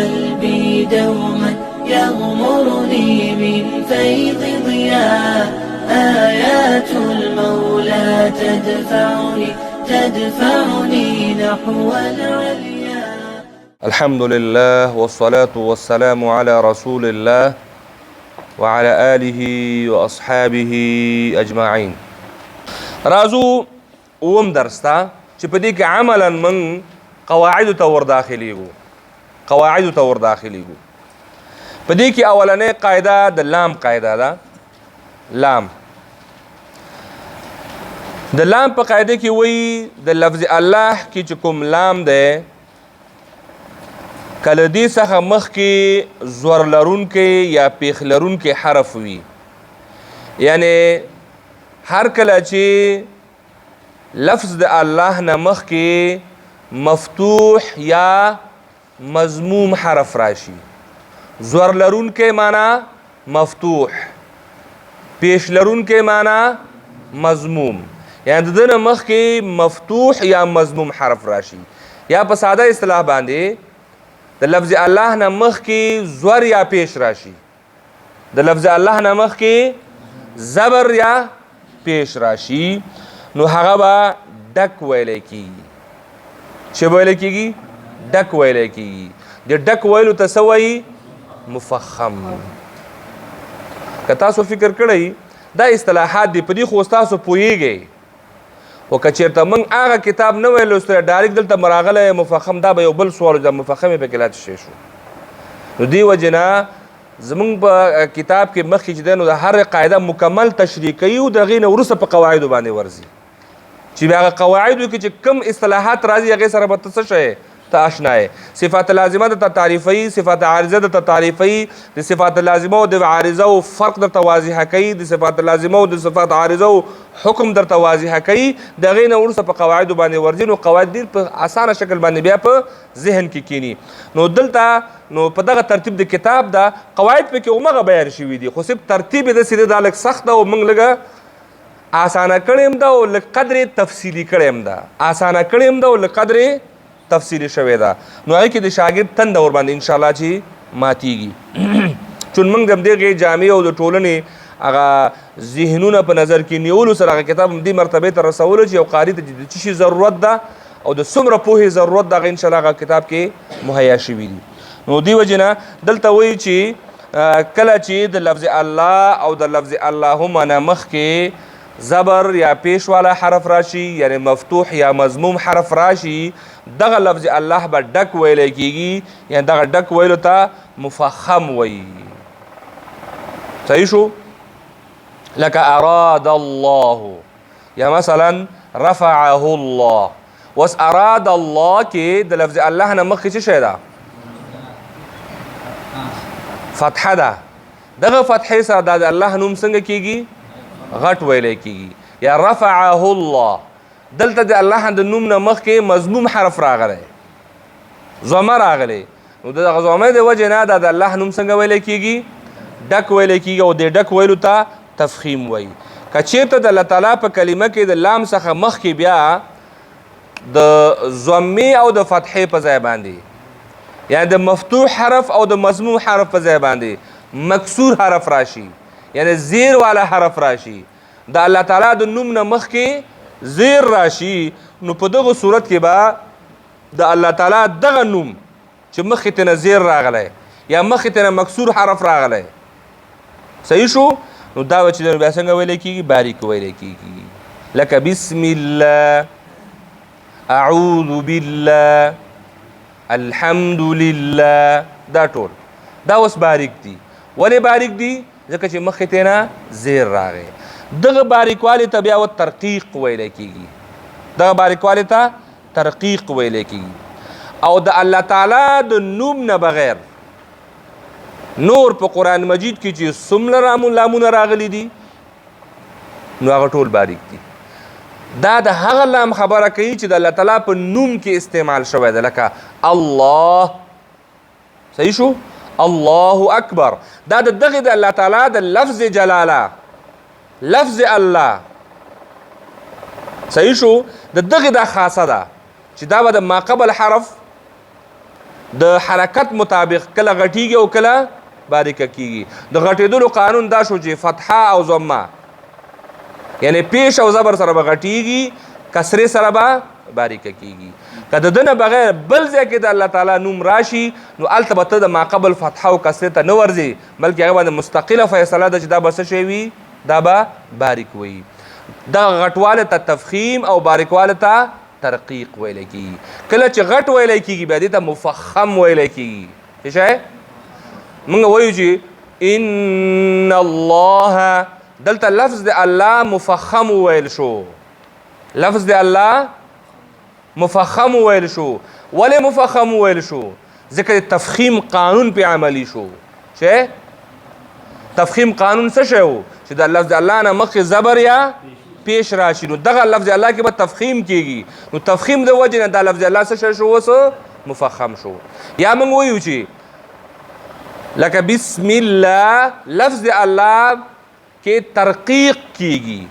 قلبي دوما يغمرني من فيض ضياء. آيات المولى تدفعني تدفعني نحو العليا. الحمد لله والصلاة والسلام على رسول الله وعلى آله وأصحابه أجمعين. راځو اوم درس ته چې په دې کې عملا من قواعد ته ور داخليږو، قواعد ته ور داخليږو. په دې کې اولنې قاعده د لام قاعده ده. لام د لام په قاعده کې وایي د لفظ الله کې چې کوم لام دی، کله دې څخه مخکې زور لرونکی یا پیښ لرونکی حرف وي، یعنی هر کله چې لفظ د الله نه مخکې مفتوح یا مضموم حرف راشي، زور لرونکی معنا مفتوح، پیش لرونکی معنا مضموم، یعنی د ده نه مخکې مفتوح یا مضموم حرف راشي، یا په ساده اصطلاح باندې د لفظ الله نه مخکې زور یا پیش راشي، د لفظ الله نه مخکې زبر یا پیش راشي، نو هغه به ډک ویلی کېږي. چې ویلی کېږي؟ ډک ویلی کېږي. د ډک ویلو ته څه وایي؟ مفخم. که تاسو فکر کړئ دا اصطلاحات دي، په دې خو تاسو پوهېږئ، خو که چېرته موږ هغه کتاب نه وی لوستی، ډایرکټ دلته مراغلی مفخم، دا به یو بل سوال و، دا مفخم یې پکې لا څه شی شو. نو دې وجې نه زمونږ په کتاب کې مخکې چې دی نو د هر قاعده مکمل تشریح کوي او د هغې نه وروسته په قواعدو باندې ورځي، چې بیا هغه قواعدو کې چې کوم اصطلاحات راځي هغې سره به ته څه شی ته آشنا یې. صفات لازمه درته تعریفوي، صفات عارضه درته تعریفوي، د صفات لازمه او د عارضه او فرق درته واضح کوي، د صفات لازمه او د صفات عارضه او حکم درته واضح کوي. د هغې نه وروسته په قواعدو باندې ورځي، نو قواعد ډېر په اسانه شکل باندې بیا په ذهن کې کینی. نو دلته نو په دغه ترتیب د کتاب دا قواعد پکې همغه بیان شوي دي، خو صرف ترتیب یې داسې دی، دا لږ سخت ده او موږ لږه اسانه کړې هم ده او لږ قدر یې تفصیلي کړې هم ده، اسانه کړې هم ده او لږ قدر یې تفصیلي شوې ده. نو هغې کې د شاګرد تنده ورباندې انشاءالله چې ماتیږي. چون موږ د همدغې جامع او د ټولنې هغه ذهنونه په نظر کې نیولو سره هغه کتاب هم دې مرتبې ته رسولو چې یو قاري ته د څه شي ضرورت ده او د څومره پوهې ضرورت ده، هغه انشاءالله هغه کتاب کې مهیا شوي دي. نو دې وجې نه دلته وایي چې کله چې د لفظ الله او د لفظ اللهم نه مخکې زبر یا پیش والا حرف راشي، یعنی مفتوح یا مضموم حرف راشي، دغه لفظ الله به ډک ویلی کیږي، یعنی دغه ډک ویلو ته مفخم وایي. صحیح شو؟ لکه اراد الله، یا مثلا رفعه الله. اوس اراد الله کې د لفظ الله نه مخکې څه شی ده؟ فتحه ده. دغه فتحې سره دا د الله نوم څنګه کیږي؟ غټ ویلی کیږي. یا رفعه الله، دلته د الله د نوم نه مخکې مضموم حرف راغلی، ضمه راغلی، نو د دغه ضمې د وجې نه دا د الله نوم څنګه ویلی کیږي؟ ډک ویلی کیږي، او د ډک ویلو ته تفخیم وایي. که چېرته د الله تعالی په کلمه کې د لام څخه مخکې بیا د ضمې او د فتحې په ځای باندې، یعنی د مفتوح حرف او د مضموم حرف په ځای باندې مکسور حرف راشي، یعنی زیر والا حرف راشي، د الله تعالی د نوم نه مخکې زیر راشي، نو په دغه صورت کې به د الله تعالی دغه نوم چې مخکې ترې نه زیر راغلی یا مخکې ترې نه مکسور حرف راغلی، صحیح شو؟ نو دا به چې بیا څنګه ویلی کېږي؟ باریک ویلی کېږي. لکه بسم الله، اعوذ بالله، الحمد لله، دا ټول دا اوس باریک دي. ولې باریک دي؟ ځکه چې مخکې ترې نه زیر راغی. دغه باریکوالي ته بیا و ترقیق ویلی کېږي، دغه باریکوالي ته ترقیق ویلی کېږي. او د الله تعالی د نوم نه بغیر نور په قرآن مجید کې چې څومره لامونه راغلي دي نو هغه ټول باریک دي. دا د هغه لام خبره کوي چې د الله تعالی په نوم کې استعمال شوی دی، لکه الله، صحیح شو؟ الله اکبر، دا د دغه د الله تعالی د لفظ جلاله، لفظ الله، صحیح شو؟ د دغه دا خاصه ده چې دا به د ما قبل حرف د حرکت مطابق کله غټیږي او کله باریکه کیږي. د غټېدلو قانون دا شو چې فتحه او ضمه، یعنی پیش او زبر سره به غټیږي، کسرې سره به باریکه کیږي. که د ده نه بغیر بل ځای کې د الله تعالی نوم راشي نو هلته به ته د ماقبل فتحه او کسرې ته نه ورځې، بلکې هغه باندې مستقله فیصله ده چې دا به څه شی وي، دا به باریک وي. دغه غټواله ته تفخیم او باریکواله ته ترقیق ویل کیږي. کله چې غټ ویل کیږي بیا دې ته مفخم ویل کیږي. څه شی؟ موږ وایو چې ان الله، دلته لفظ د الله مفخم ویل شو، لفظ د الله مفخم ویل شو. ولې مفخم ویل شو؟ ځکه د تفخیم قانون په عملی شو. چې تفخیم قانون څه شی و؟ چې د لفظ الله نه مخکې زبر یا پیش راشي نو دغه لفظ الله کې به تفخیم کیږي. نو تفخیم د وجې نه دا لفظ الله څه شی شو؟ اوس مفخم شو. یا موږ وایو چې لکه بسم الله، لفظ الله کې ترقیق کیږي.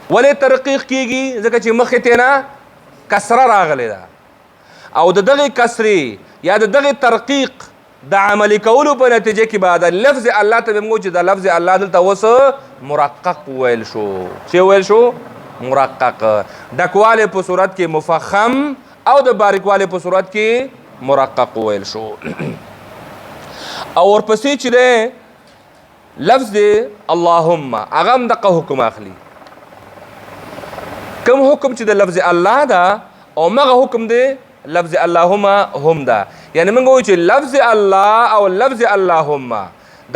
ولې ترقیق کیږي؟ ځکه چې مخې ته نه کسره راغلې ده، او د دغې کسرې یا د دغې ترقیق د عملي کولو په نتیجه کې به د لفظ الله ته به موږ چې د لفظ الله دلته اوس مرقق وویل شو. چې وویل شو؟ مرقق. ډکوالی په صورت کې مفخم او د باریکوالی په صورت کې مرقق وویل شو. او ورپسې چې دی لفظ دی اللهم، هغه هم دقه حکم اخلي. کوم حکم چې د لفظ الله ده او مغه حکم دی لفظ اللهم هم ده. یعنی موږ وایو چې لفظ الله او لفظ اللهم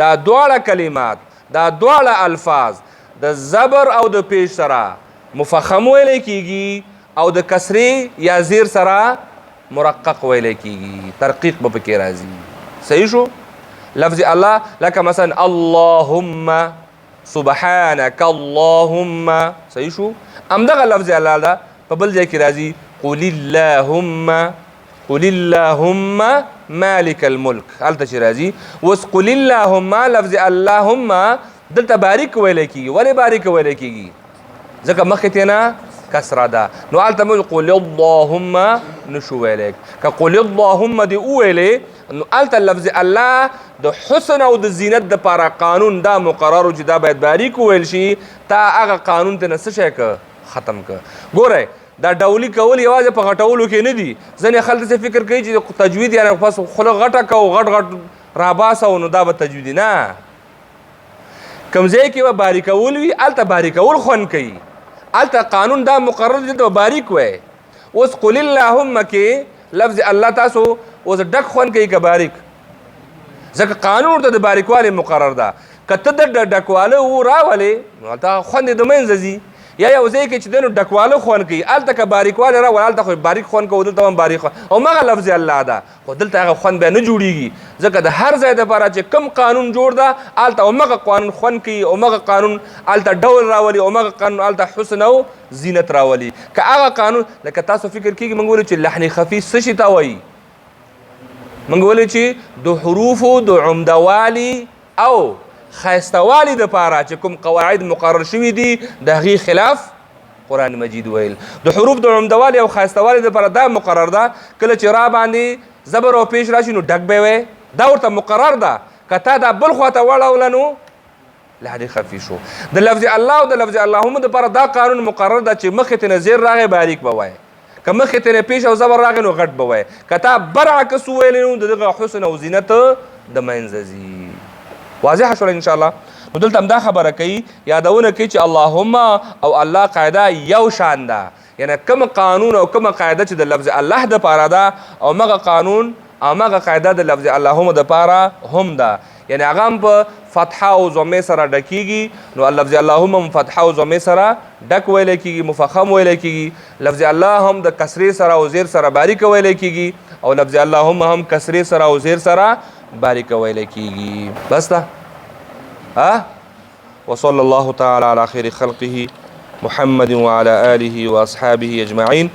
دا دواړه کلمات، دا دواړه الفاظ د زبر او د پیش سره مفخم ویل کیږي او د کسرې یا زیر سره مرقق ویل کیږي، ترقیق به پکې راځي. صحیح شو؟ لفظ الله لکه مثلا اللهم، سبحانك اللهم، صحیح شو؟ همدغه لفظ الله ده په بل ځای کې راځي قل اللهم، قل اللهم مالک الملک، هلته چې راځي اوس قل اللهم، لفظ اللهم دلته باریک ویل کیږي. ولې باریک ویل کیږي؟ ځکه مخکې ترې نه کسره ده، نو هلته موږ قل اللهم نشو ویلی. که قل اللهم دې وویلې نو هلته لفظ الله د حسن او د زینت دپاره قانون دا مقرر و چې دا باید باریک وویل شي. تا هغه قانون ته نه څه شی که ختم که. ګورئ دا ډولی کول یوازې په غټولو کې نه دي. ځینې خلک داسې فکر کوي چې تجوید یعنې بس خوله غټه که او غټ غټ راباسه نو دا به تجوید نه. کوم ځای کې به باریکول وي هلته باریکول خوند کوي، هلته قانون دا مقرر دی، دلته به باریک وای. اوس قل اللهم کې لفظ الله تاسو اوس ډک خوند کوي که باریک؟ ځکه قانون ورته د باریکوالي مقرر ده. که ته د ډکواله و راولې نو هلته خوند یې د منځه ځي. یا یو ځای کې چې دی نو ډکواله خوند کوي، هلته که باریکوالی راولې هلته خو باریک خوند کوي، دلته هم باریک خوند، هماغه لفظ الله ده، خو دلته هغه خوند بیا نه جوړیږي. ځکه د هر ځای دپاره چې کوم قانون جوړ ده هلته هماغه قانون خوند کوي، هماغه قانون هلته ډول راولي، هماغه قانون هلته حسن او زینت راولي. که هغه قانون لکه تاسو فکر کېږي موږ ویلو چې لحن خفي څه شي ته وایي؟ موږ ویلو چې د حروفو د عمدهوالي او ښایستهوالي دپاره چې کوم قواعد مقرر شوي دي د هغې خلاف قرآن مجید ویل. د حروف د عمدهوالي او ښایستهوالي دپاره دا مقرر ده کله چې را باندې زبر او پیش راشي نو ډک به وی، دا ورته مقرر ده. که تا دا بل خواته واړوله نو لحن خفي شو. د لفظ الله او د لفظ اللهم دپاره دا قانون مقرر ده چې مخې ته نه زیر راغی باریک به وای، که مخې ته نه پیش او زبر راغی نو غټ به وای، که تا برعکس وویلې نو د دغه حسن او زینت د منځه ځي. واضحه شوله ان شاء الله. نو دلته هم دا خبره کوي، یادونه کوي چې اللهم او الله قاعده یو شان ده، یعنی کوم قانون او کومه قاعده چې د لفظ الله دپاره ده او مغه قانون او مغه قاعده د لفظ اللهم دپاره هم ده. یعنی هغه هم په فتحه او ضمې سره ډکیږي، نو لفظ اللهم هم فتحه او ضمې سره ډک ویل کیږي، مفخم ویل کیږي. لفظ الله هم د کسرې سره او زیر سره باریک ویل کیږي، او لفظ اللهم هم کسرې سره او زیر سره باریک ویل کیږي. بس ده. ها، وصلى الله تعالى على خير خلقه محمد وعلى آله وأصحابه أجمعين.